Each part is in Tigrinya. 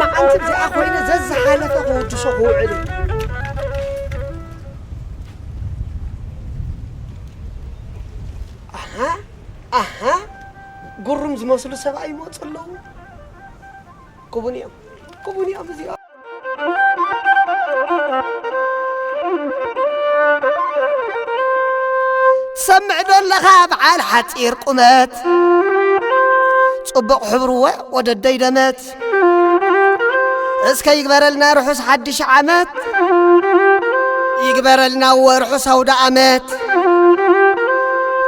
መዓልቲ እዚኣ ኮይነ ዘዝሓለፈ ክውድሶ ክውዕል እዩ። ኣሃ፣ ኣሃ፣ ጉሩም ዝመስሉ ሰብኣይ ይመፁ ኣለዉ። ክቡን እዮም፣ ክቡን እዮም እዚኦም። ትሰምዕ ዶ ኣለኻ በዓል ሓፂር ቁመት? ፅቡቕ ሕብርወ ወደደይ ደመት። እስከ ይግበረልና ርሑስ ሓድሽ ዓመት፣ ይግበረልና ወርሑስ ኣውደ ኣመት።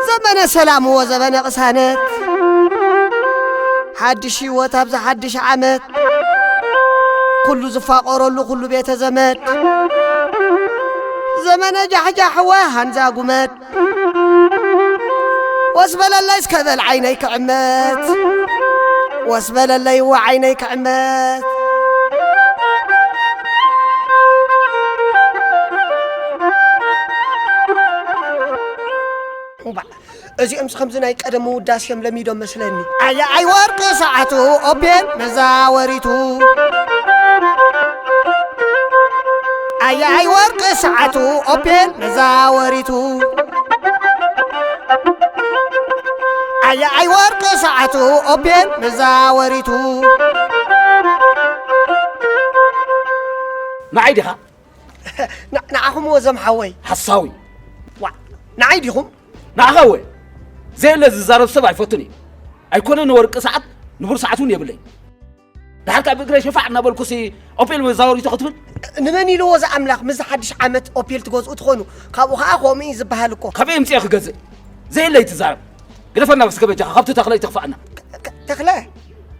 ዘመነ ሰላም ወዘመነ ቅሳነት፣ ሓድሽ ህይወት ኣብዚ ሓድሽ ዓመት። ኩሉ ዝፋቐረሉ ኩሉ ቤተ ዘመድ፣ ዘመነ ጃሕጃሕወ ሃንዛ ጉመድ። ወስ በለለይ እስከ በል ዓይነይ ክዕመት፣ ወስ በለለይ እወ ዓይነይ ክዕመት። እምባ፣ እዚኦምስ ከምዚ ናይ ቀደም ምውዳስ እዮም ለሚዶም መስለኒ። ኣየ ኣይ ወርቂ ሰዓቱ ኦፔል መዛወሪቱ፣ ኣየ ኣይ ወርቂ ሰዓቱ ኦፔል መዛወሪቱ፣ ኣየ ኣይ ወርቂ ሰዓቱ ኦፔል መዛወሪቱ። ንዓይ ዲኻ? ን-፣ ንዓኹም እወ ዘም ሓወይ። ሓሳዊ። ዋ፣ ንዓይ ዲኹም? ንዓኻ እወ። ዘየለ ዝዛረብ ሰብ ኣይፈቱን እየ። ኣይኮነ ንወርቂ ሰዓት፣ ንቡር ሰዓት እውን የብለይ። ድሓር ካብ እግረይ ሸፋዕ እናበልኩሲ ኦፔል መዛወሪቱ ክትብል? ንመን ኢልዎ እዚ ኣምላኽ፣ ምስዚ ሓድሽ ዓመት ኦፔል ትገዝኡ ትኾኑ? ካብኡ ኸዓ ከምኡ እዩ ዝበሃል እኮ። ካበይ ኣምፅኤ ክገዝእ? ዘየለ ኣይትዛረብ። ግደፈና እስከ በጃኻ፣ ካብቲ ተኽለ ኣይትኽፋእና። ተ-፣ ተኽለ?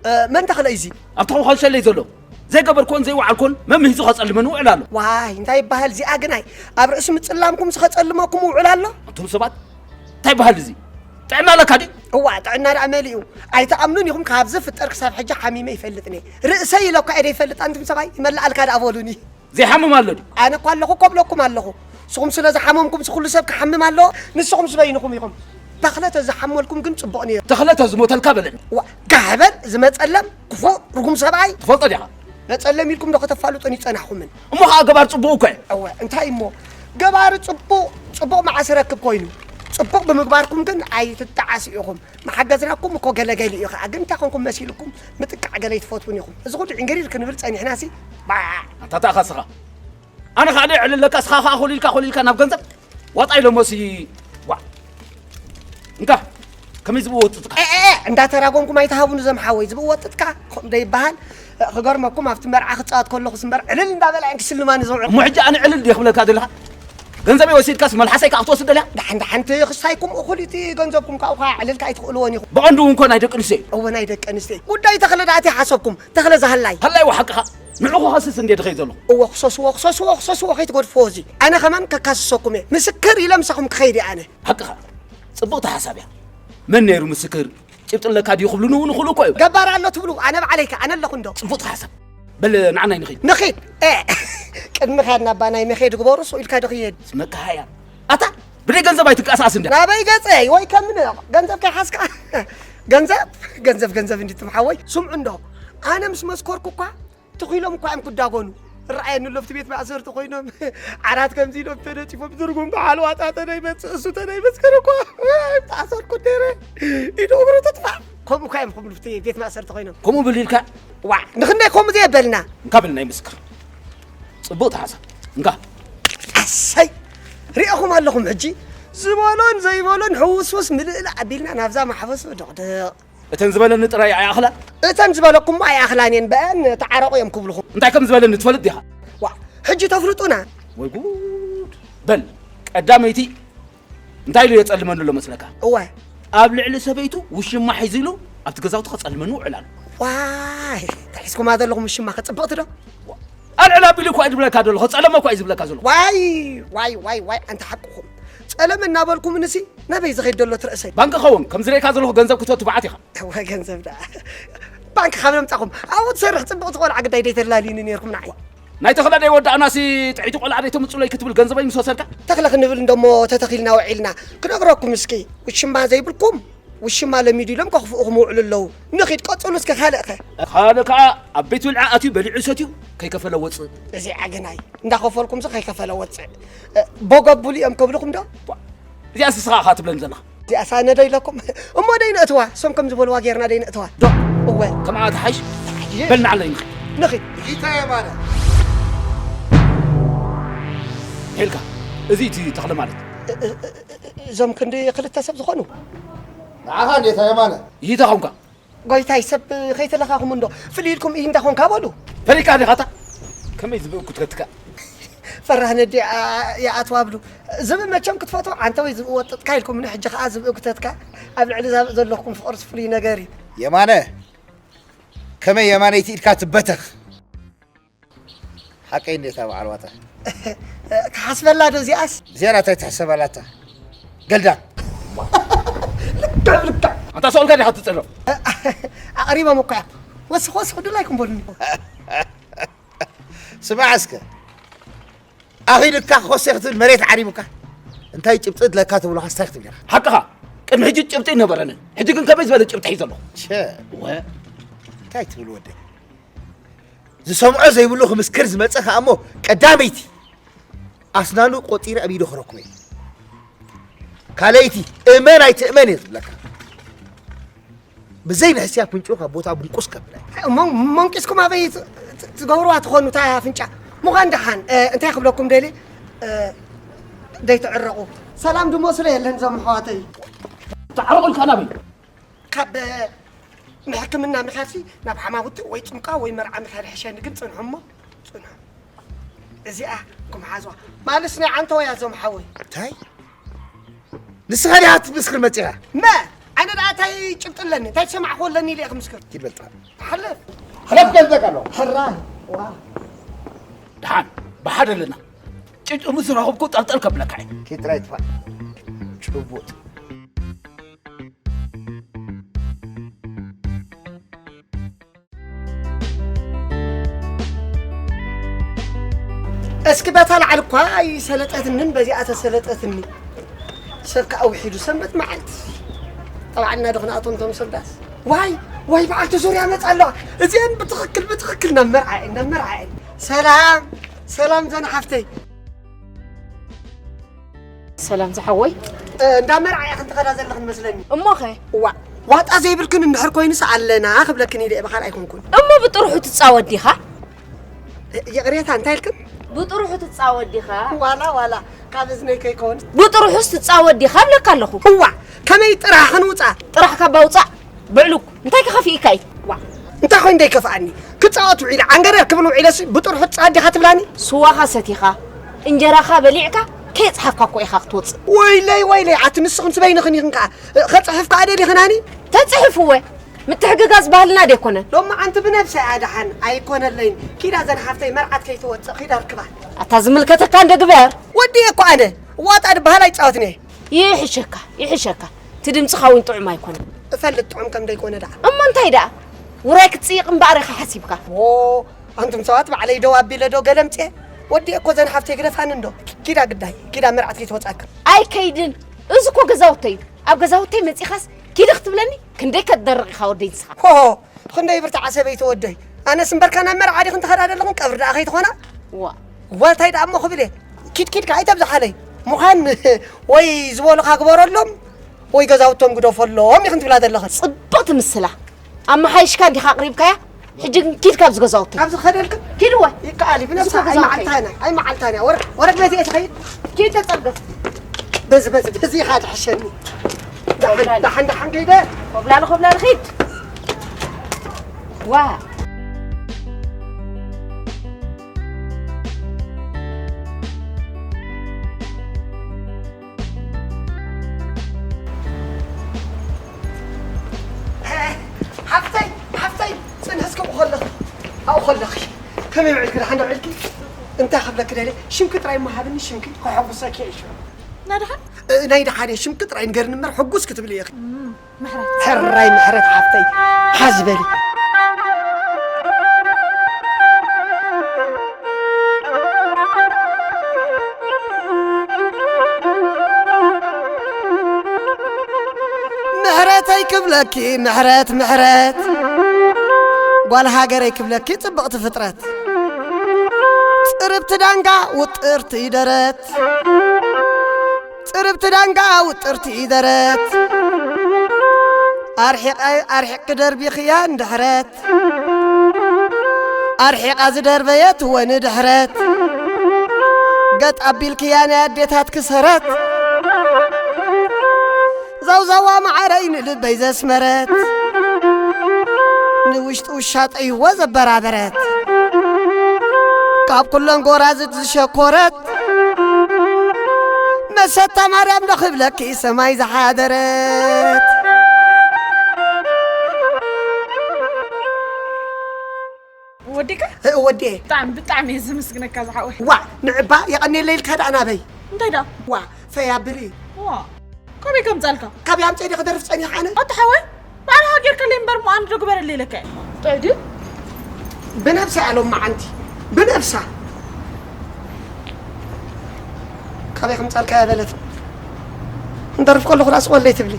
እ፣ መን ተኽለ እዩ እዚ? ኣብቲ ኮንሸለይ ዘሎ። ዘይገበርኩዎን ዘይወዓልኩዎን መምሂዙ ከጸልመኒ ውዕል ኣሎ። ዋይ፣ እንታይ ይበሃል እዚኣ ግናይ? ኣብ ርእሲ ምጽላምኩምስ ከጸልመኩም ውዕል ኣሎ? ኣንቱም ሰባት፣ እንታይ ይበሃል እዚ? ጥዕና ኣለካ ድዩ? እዋ፣ ጥዕና ደኣ መሊኡ። ኣይትኣምኑን ኢኹም፣ ካብ ዝፍጠር ክሳብ ሕጂ ሓሚመ ይፈልጥን እየ። ርእሰይ ኢለ እኳ እየ ዘይፈልጥ፣ ኣንቱም ሰብኣይ፣ ይመልኣልካ ደኣ በሉኒ። ዘይሓምም ኣሎ ድዩ? ኣነ እኳ ኣለኹ እኮ እብለኩም ኣለኹ። ንስኹም ስለ ዝሓመምኩምስ ኩሉ ሰብ ክሓምም ኣለዎ? ንስኹምስ በይንኹም ኢኹም። ተኽለ ተዝሓመልኩም ግን ጽቡቕ ነይሩ። ተኽለ ተዝሞተልካ በለኒ። ዋ፣ ጋሕ በል፣ ዝመጸለም ክፉእ ርጉም ሰብኣይ። ትፈልጦ ዲኻ? መጸለም ኢልኩም ዶ ከተፋልጡን ይጸናሕኩምን? እሞ ኸዓ ገባር ጽቡቕ እኮ እየ። እወ፣ እንታይ እሞ? ገባሪ ጽቡቕ፣ ጽቡቕ መዓስ ረክብ ኮይኑ? ጽቡቕ ብምግባርኩም ግን ኣይትጠዓሱ ኢኹም። መሓገዝናኩም እኮ ገለገሊ እዩ ኸዓ። ግን እንታይ ኮንኩም መሲልኩም ምጥቃዕ ገለ ኣይትፈትዉን ኢኹም። እዚ ኹሉ ዕንግሪር ክንብል ጸኒሕናሲ፣ ባዕ! ኣታ ተኣኻስኻ። ኣነ ኸዓ ደይ ዕልለካ፣ እስኻ ኸዓ ኮሊልካ፣ ኮሊልካ ናብ ገንዘብ ዋጣ ኢሎሞሲ። ዋ። እንካ፣ ከመይ ዝብኡ ወጥጥካ? ኤ፣ ኤ፣ ኤ፣ እንዳተራጎምኩም ኣይትሃቡኒ ዘም ሓወይ። ዝብኡ ወጥጥካ፣ ከምኡ ዶ ይበሃል? ክገርመኩም፣ ኣብቲ መርዓ ክጻወት ከለኹስ እምበር፣ ዕልል እንዳበላ እየን ክስልማኒ ዝውዕል። እሞ ሕጂ ኣነ ዕልል ድየ ክብለካ ዘለኻ? ገንዘበይ ወሲድካስ መልሓሰይ ከዓ ክትወስድ ደልያ? ደሓን፣ ደሓን፣ እቲ ክስታይኩም እኹል፣ እቲ ገንዘብኩም ካብኡ ከዓ ዕልል ከዓ ኣይትኽእልዎን ኢኹም። ብቐንዱ እውን እኮ ናይ ደቂ ኣንስትዮ እዩ። እወ፣ ናይ ደቂ ኣንስትዮ። ጉዳይ ተኽለ ደኣ እንታይ ሓሰብኩም? ተኽለ ዝሃላይ። ሃላይ፣ ሓቅኻ። ንዑ ክኸስስ እንዴ ድኸይ ዘለኹ? እወ፣ ክሰስዎ፣ ክሰስዎ፣ ክሰስዎ ከይትገድፍዎ እዚ። ኣነ ከማን ከካስሰኩም እየ። ምስክር ኢለ ምሳኹም ክኸይድ እየ ኣነ። ሓቅኻ። ጽብቕቲ ሓሳብ እያ። መን ነይሩ ምስክር? ጭብጢ ኣለካ ድዩ ክብሉኒ እውን ይኽእሉ እኮ እዮም። ገባር ኣሎ ትብሉ፣ ኣነ ባዕለይ ከ፣ ኣነ ኣለኹ እንዶ። ጽቡቕ ሓሳብ። በል ንዓናይ ንኺድ። ንኺድ? ኤ፣ ቅድሚ ኻድና እባ ናይ መኼድ ግበሩ፣ ስቕ ኢልካ ዶ ክየድ? ስመካ ሃያ። ኣታ፣ ብደይ ገንዘብ ኣይትንቀሳቐስ እንደ። ናበይ ገጸይ? ወይ ከም ን-፣ ገንዘብ ከይሓዝካ? ገንዘብ፣ ገንዘብ፣ ገንዘብ እንዲ ትም ሓወይ። ስምዑ እንዶ፣ ኣነ ምስ መስከርኩ እኳ፣ ትኺሎም እኳ እዮም ክዳጎኑ። እረኣየኒ ኣሎ፣ ኣብቲ ቤት ማእሰርቲ ኮይኖም፣ ዓራት ከምዚ ኢሎም ተነጺፎም፣ ዝርጉም በዓል ዋጣ ተነይመጽእ፣ እሱ ተነይመስከር እኳ፣ ኣይተኣሰርኩ ነይረ። ኢዱ እግሩ ትጥፋእ። ከምኡ እኳ እዮም ክብሉ፣ ኣብቲ ቤት ማእሰርቲ ኮይኖም። ከምኡ ብል ኢልካ? ዋዕ፣ ንኽንደይ ከምኡ ዘየበልና? እንካ ብል ናይ ምስክር። ጽቡቕ ተሓሳብ። እንካ። ኣሰይ! ሪእኹም ኣለኹም ሕጂ? ዝበሎን ዘይበሎን ሕውስውስ ምልእላእ ኣቢልና ናብዛ ማሕበሱ ድቕድቕ። እተን ዝበለኒ ጥራይ ኣይኣኽላ? እተን ዝበለኩሞ ኣይኣኽላን እየን፣ በአን ተዓረቑ እዮም ክብልኹም። እንታይ ከም ዝበለኒ ትፈልጥ ዲኻ? ዋዕ፣ ሕጂ ተፍልጡና። ወይ ጉድ! በል፣ ቀዳመይቲ እንታይ ኢሉ የጸልመኒ ኣሎ መስለካ? እወ። ኣብ ልዕሊ ሰበይቱ ውሽማ ሒዙ ኢሉ ኣብቲ ገዛውቲ ከጸልመኒ ውዕል ኣሎ። ዋይ፣ እንታይ ሒዝኩማ ዘለኹም ውሽማ ከ ጽብቕቲ ዶ? ኣልዕል ኣቢሉ እኳ እዩ ዝብለካ ዘሎ፣ ከጸለመ እኳ እዩ ዝብለካ ዘሎ። ዋይ፣ ዋይ፣ ዋይ፣ ዋይ፣ ኣንታ ሓቅኹም። ጸለመ እናበልኩምንሲ ናበይ ዝኸይድ ዘሎ እቲ ርእሰይ? ባንኪ ኸውን፣ ከም ዝርእየካ ዘለኹ ገንዘብ ክትወ ትብዓት ኢኻ። እወ፣ ገንዘብ ደኣ። ባንኪ ካብ ነምጻኹም፣ ኣብኡ ትሰርሕ ጽብቕቲ ቆልዓ ግዳይ ደይተላልዩኒ ነይርኩም ንዓይ። ናይ ተኽለ ደይወዳእናሲ ጥዕይቲ ቆልዓ ደይተምጹለይ ክትብል ገንዘበይ ምስ ወሰድካ? ተኽለ ክንብል እንደሞ ተተኺልና ውዒልና። ክነግረኩም እስኪ፣ ውሽማ ዘይብልኩም ውሽማ ለሚዱ ኢሎም ከኽፍኡ ክምውዕሉ ኣለዉ። ንኺድ ቀጽሉ እስከ ካልእ ኸ? ካልእ ከዓ ኣብ ቤት ብልዒ ኣትዩ በሊዑ ሰትዩ ከይከፈለ ወፅእ። እዚ ዓገናይ እንዳኸፈልኩምሲ ከይከፈለ ወፅእ። እ፣ ቦገቡሉ እዮም ከብልኹም ዶ? እዚኣ ስስኻ ኢኻ ትብለኒ ዘለኻ። እዚኣ ሳነ ዶ ኢለኩም? እሞ ደይ ነእትዋ፣ እሶም ከም ዝበልዋ ጌርና ደይ ነእትዋ። ዶ? እወ። ከምኣ ትሓይሽ? ትሓይሽ? በል ንዓለይ ንኺድ። ንኺድ። ይታ የማነ። ሄልካ፣ እዚ እቲ ተኽለ ማለት። እ፣ እ፣ እ፣ እ፣ እዞም ክንዲ ክልተ ሰብ ዝኾኑ? ንዓኻ እንዴታ የማነ። ይታ ኾንካ። ጎይታይ ሰብ ከይተለኻኹም እንዶ ፍልይ ኢልኩም ኢህ እንዳኾንካ በሉ። ፈሪቃ ዲኻታ? ከመይ ዝብእኩ ትከትካ? ፈራህ ነዲ ይኣትዋ ብሉ። ዝብእ መቸም ክትፈትዎ ዓንተ ወይ ዝብእ ወጥጥካ ኢልኩም ንሕጂ ከኣ ዝብእ ክተትካ ኣብ ልዕሊ ዛብእ ዘለኩም ፍቕርስ ፍሉይ ነገር እዩ። የማነ፣ ከመይ የማነይቲ ኢድካ ትበተኽ? ሓቀይ እንዴታ በዓል ዋጣ። ክሓስበላ ዶ እዚኣስ? እዚኣ ናታይ ትሕሰበላታ? ገልዳም። ልክዕ፣ ልክዕ። ኣንታ ሰኦልካ ዲኻ ትጸረፍ? ኣቕሪቦም እኮ እዮም። ወስኽ፣ ወስኽ፣ ድላይኩም በሉኒ። ስማዕ እስከ። ኣኺልካ ኮሴ ክትብል መሬት ዓሪቡካ። እንታይ ጭብጢ ድለካ ትብሎ ሓስታይ ክትብል ኢኻ። ሓቅኻ። ቅድሚ ሕጂ ጭብጢ ነበረንን። ሕጂ ግን ከመይ ዝበለ ጭብጢ ሒዘ ኣለኹ? ሸ። ወ። እንታይ ትብል ወደይ? ዝሰምዖ ዘይብሉ ክምስክር ዝመጸ ከኣ እሞ ቀዳመይቲ ኣስናኑ ቆጺረ ኣብ ኢዱ ክረክቦ እየ። ካልኣይቲ እመን ኣይትእመን እየ ዝብለካ። ብዘይ ንሕስያ ፍንጭኡ ካብ ቦታ ብንቁስ ከብላ እየ። እሞ መንቂስኩም ኣበይ ት-፣ ት-፣ ትገብሩዋ ትኾኑ እታ ኣፍንጫ? ምዃን ደሓን፣ እ፣ እንታይ ክብለኩም ደልየ፣ እ፣ ደይትዕረቑ። ሰላም ድሞ ስለ የለን እዞም ኣሕዋተይ። ተዓረቑ ኢልካ ናበይ? ካብ ንሕክምና ምኻድሲ ናብ ሓማውቲ ወይ ጥምቃ ወይ መርዓ ምኻድ ሕሸኒ፣ ግን ጽንሑ እሞ ጽንሑ። እዚኣ ኩም ሓዝዋ። ማልስ ናይ ዓንተወያ እዞም ሓወይ። እንታይ? ንስኻ ዲኻ ክትምስክር መጺኻ? መ-፣ ኣነ ደኣ እንታይ ጭብጢ ኣለኒ? እንታይ ዝሰማዕኩዎ ኣለኒ ኢለ እየ ክምስክር? ኪድ በልጥኻ። ሓለፍ። ሓለፍ ገልጸካ ኣለኹ። ሕራይ። ዋ። ደሓን፣ ብሓደ ኣለና። ጭብጢ ምስ ረኸብኩ ጠልጠል ከብለካ እየ። ኪድ ጥራይ ጥፋእ። ጭቡጥ። እስኪ በታ ላዕሊ እኳ ኣይሰለጠትንን በዚኣ ተሰለጠትኒ። ሰብ ከኣ ውሒዱ ሰንበት መዓልቲ። ጠባዕና ዶ ክንኣቶም እቶም ሰብ ዳስ? ዋይ፣ ዋይ በዓልቲ ዙርያ መጻ ኣለዋ። እዚአን ብትኽክል፣ ብትኽክል ናብ መርዓ እየን፣ ናብ መርዓ እየን። ሰላም፣ ሰላም ዘን ሓፍተይ። ሰላም ዝሓወይ። እ፣ እንዳ መርዓ ኢኽን ትኸዳ ዘለኽን መስለኒ። እሞኸ? እዋ፣ ዋጣ ዘይብልክን እንድሕር ኮይኑስ ኣለና ክብለክን ኢለ እየ፣ ብኻልእ ኣይኮንኩን። እሞ ብጥርሑ ትጻወት ዲኻ? እ፣ ይቕሬታ፣ እንታይ ኢልክን? ብጥርሑ ትጻወት ዲኻ? ዋላ፣ ዋላ፣ ካብ እዝነይ ከይከውን። ብጥርሑስ ትጻወት ዲኻ እብለካ ኣለኹ። እዋ፣ ከመይ ጥራሕ ክንውጻ? ጥራሕ ካብ ኣውጻእ። ብዕሉግ፣ እንታይ ከኸፊእካ እዩ? ዋ፣ እንታይ ኮይኑ ደይከፍኣኒ? ክጻወት ውዒለ፣ ዓንገረር ክብል ውዒለሲ ብጥርሑ ትጻወት ዲኻ ትብላኒ? ስዋኻ ሰቲኻ፣ እንጀራኻ በሊዕካ፣ ከየጽሓፍካ እኮ ኢኻ ክትወጽእ። ወይለይ፣ ወይለይ፣ ኣቲ ንስኽን ስበይንኽን ኢኽን ከኣ፣ ኸጽሕፍ ከኣ ደሊኽናኒ? ተጽሕፍወ፣ ምትሕግጋዝ ባህልና ደይኮነን። ሎማዓንቲ ብነብሰይ ኣድሓን ኣይኮነለይን። ኪዳ ዘን ሓፍተይ መርዓት ከይትወጽእ፣ ኪዳ ርክባ። ኣታ ዝምልከተካ እንደ ግበር። ወዲ እኮ ኣነ፣ ዋጣ ድበሃል ኣይጻወትን እየ። ይሕሸካ፣ ይሕሸካ። እቲ ድምፅኻ እውን ጥዑም ኣይኮነን። እፈልጥ ጥዑም ከም ደይኮነ ደኣ። እሞ እንታይ ደኣ? ውራይ ክትፅይቕ እምበኣር ኢኻ ሓሲብካ። ዎ፣ ኣንቱም ሰባት ባዕለይ ደው ኣቢለ ዶ ገለምፅየ? ወዲኤ እኮ ዘን ሓፍተይ ግደፋኒ እንዶ። ኪዳ ግዳይ፣ ኪዳ መርዓት ከይትወፃካ። ኣይከይድን። እዚ እኮ ገዛውተይ እዩ። ኣብ ገዛውተይ መፂኻስ ኪዲ ክትብለኒ? ክንደይ ከትደርቕ ኢኻ ወደይ ንስኻ። ሆሆ፣ ክንደይ ብርታዓ ሰበይቲ ወደይ። ኣነስ እምበርካ ናብ መርዓ ዲኽን ትኸዳ ዘለኽን ቀብሪ ደኣ ከይትኾና? ዋ። ዋልታይ ደኣ እሞ ክብል እየ። ኪድ ኪድ ከኣ ኣይተብዝሓለይ። ምዃን ወይ ዝበሉኻ ግበረሎም ወይ ገዛውቶም ግደፈሎም ኢኽን ትብላ ዘለኽን። ጽብቕቲ ምስላ። ኣመሓይሽካ እንዲኻ ኣቕሪብካያ? ሕጂ ግን ኪድ ካብዚ ገዛውተይ። ካብዚ ክኸደልክን? ኪድ እወ። ይከኣል እዩ። ብነብሳ እዚ ገዛውተይ። ኣይመዓልታና፣ ኣይመዓልታና። ወረ-፣ ወረድ ቤት እየ ትኸይድ? ኪድ ተጸገፍ። በዚ፣ በዚ፣ በዚ ኢኻ ትሕሸኒ። ደሓን፣ ኮብላሊ። ደሓን፣ ደሓን ከይደ። ኮብላሊ፣ ኮብላሊ ኺድ። ዋ። ሓፍተይ፣ ሓፍተይ፣ ጽንሒ እስከ ኣብኡ ከለኺ፣ ኣብኡ ከለኺ። ከመይ ውዒልኪ? ደሓን ዶ ውዒልኪ? እንታይ ክብለኪ ደልየ? ሽምኪ ጥራይ እሞ ሃብኒ፣ ሽምኪ ከሐጉሰኪ እየ ሽዑ። ናይ ደሓን? እ፣ ናይ ደሓን እየ፣ ሽምኪ ጥራይ ንገርኒ እምበር ሕጉስ ክትብሊ ኢኺ። እም፣ ምሕረት። ሕራይ ምሕረት ሓፍተይ፣ ሓዝ በሊ። ምሕረተ ክብለኪ ምሕረት ምሕረት ጓል ሃገረይ ክብለኪ ጽብቕቲ ፍጥረት ጽርብቲ ዳንጋ ውጥርቲ ደረት ጽርብቲ ዳንጋ ውጥርቲ ደረት ኣርሒቐ ኣርሒቕኪ ደርቢኽያ ንድሕረት ኣርሒቓ ዝደርበየት ወ ንድሕረት ገጥ ኣቢልክያ ናይ ኣዴታትኪ ሰረት ዘውዘዋ መዓረይ ንልበይ ዘስመረት ንውሽጢ ውሻጠይዎ ዘበራበረት ካብ ኩለን ጎራዝት ዝሸኮረት መሰታ ማርያም ዶ ክብለኪ ሰማይ ዝሓደረት ወዲካ ወዴ ብጣዕሚ ብጣዕሚ እየ ዘመስግነካ ዝሓወይ ዋ ንዕባ የቐኔለይ ኢልካ ደኣ ናበይ እንታይ ደኣ ዋ ፈይ ኣብሊ ዋ ካበይ ከምፃልካ ካበይ ኣምፀ ዲ ክደርፍ ፀኒሕ ኣነ ኣታ ሓወይ ባዕልኻ ጌርካለይ እምበር ሞ ኣነ ዶ ግበረለይ ኢለካ እየ ጥዑይ ድዩ ብነብሳ ኣሎም መዓንቲ ብነብሳ ካበይ ከምፃልካ በለት እንደርፍ ከለኹ ራስ ቆለይ ትብሊ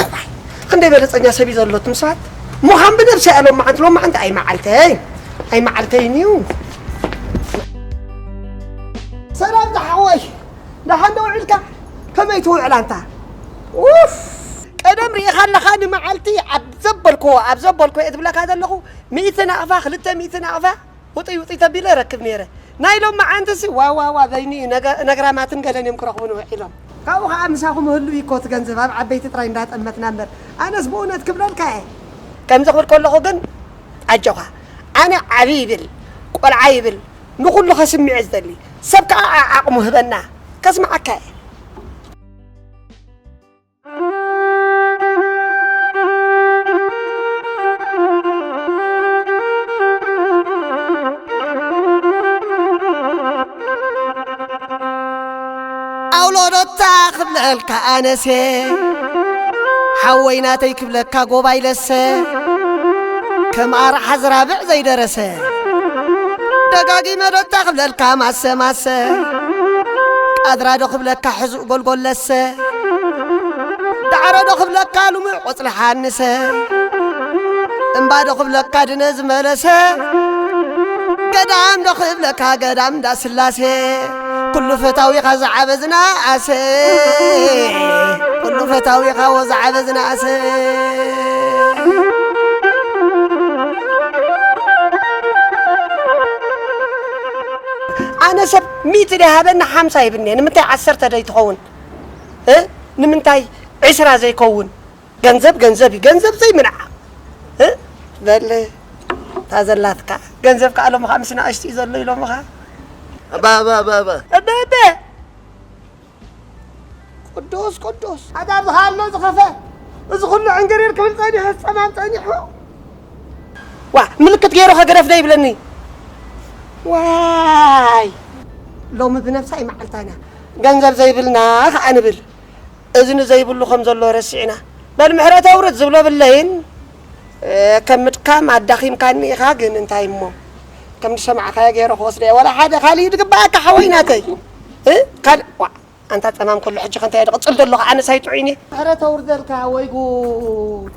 እዋይ ክንደይ በለፀኛ ሰብ እዩ ዘሎ ትም ሰባት ምዃን ብነብሳ ኣሎም መዓንቲ ሎም መዓንቲ ኣይ መዓልተይ ኣይ መዓልተይን እዩ ሰላም ዝሓወይ ደሓን ዶ ውዒልካ ከመይ ትውዕል ኣንታ ኡፍ ቀደም ርኢኻ ኣለኻ ንመዓልቲ ኣብ ዘበልክዎ ኣብ ዘበልክዎ እየ ትብለካ ዘለኹ ሚእቲ ናቕፋ ክልተ ሚእቲ ናቕፋ ውጥይ ውጥይ ተቢለ ረክብ ነይረ ናይ ሎም መዓንትሲ ዋዋዋ በይኒ ነግራማትን ገለን እዮም ክረኽቡን ውዒሎም ካብኡ ከዓ ምሳኹም ህሉ ይኮ ትገንዘብ ኣብ ዓበይቲ ጥራይ እንዳጠመትና እምበር ኣነስ ብእውነት ክብለልካ እየ ከምዚ ክብል ከለኹ ግን ኣጆኻ ኣነ ዓብዪ ይብል ቆልዓ ይብል ንኹሉ ከስምዕ ዝደሊ ሰብ ከዓ ዓቕሙ ህበና ከስምዓካ እየ ኣውሎዶታ ክብለልካ ኣነሴ ሓወይ ናተይ ክብለካ ጎባይ ለሰ ከም ኣርሓ ዝራብዕ ዘይደረሰ ደጋጊመ ዶታ ክብለልካ ማሰ ማሰ ቃድራ ዶ ክብለካ ሕዙእ ጎልጎል ለሰ ዳዕሮ ዶ ክብለካ ልሙዕ ቆፅሊ ሓንሰ እምባ ዶ ክብለካ ድነ ዝመለሰ ገዳም ዶ ክብለካ ገዳም እንዳ ስላሴ ኩሉ ፈታዊኻ ዝዓበ ዝነኣሰ ኩሉ ፈታዊኻ ወ ዝዓበ ዝነኣሰ ኣነ ሰብ ሚእቲ ደይ ሃበኒ ሓምሳ ይብኒ ንምንታይ ዓሰርተ ደይ ትኸውን እ ንምንታይ ዕስራ ዘይከውን ገንዘብ ገንዘብ እዩ ገንዘብ ዘይምንዓ እ በል እታ ዘላትካ ገንዘብ ከዓ ሎምኻ ምስ ንኣሽቲ እዩ ዘሎ ኢሎምኻ ባባባባ እበበ ቅዱስ ቅዱስ ኣዳብዝኻ ኣሎ ዝኸፈ እዚ ኩሉ ዕንግሪር ክብል ጸኒሑ ዝጸማም ጸኒሑ ዋ ምልክት ገይሩ ከገደፍ ዶ ይብለኒ ዋይ ሎሚ ብነብሳ ይመዓልታና ገንዘብ ዘይብልና ከዓ ንብል እዚ ንዘይብሉ ከም ዘሎ ረሲዕና በል ምሕረት ኣውርድ ዝብሎ ብለይን ከም ምድካም ኣዳኺምካኒ ኢኻ ግን እንታይ እሞ ከም ዝሰማዕካዮ ገይረ ክወስዶ እየ ወላ ሓደ ካልእ እዩ ዝግበኣካ ሓወይ ናተይ እ ካልእ ዋ ኣንታ ጸማም ከሎ ሕጂ ከንታይ እየ ዝቕጽል ዘለኹ ኣነስ ኣይጥዑይን እየ ምሕረት ኣውርደልካ ወይ ጉድ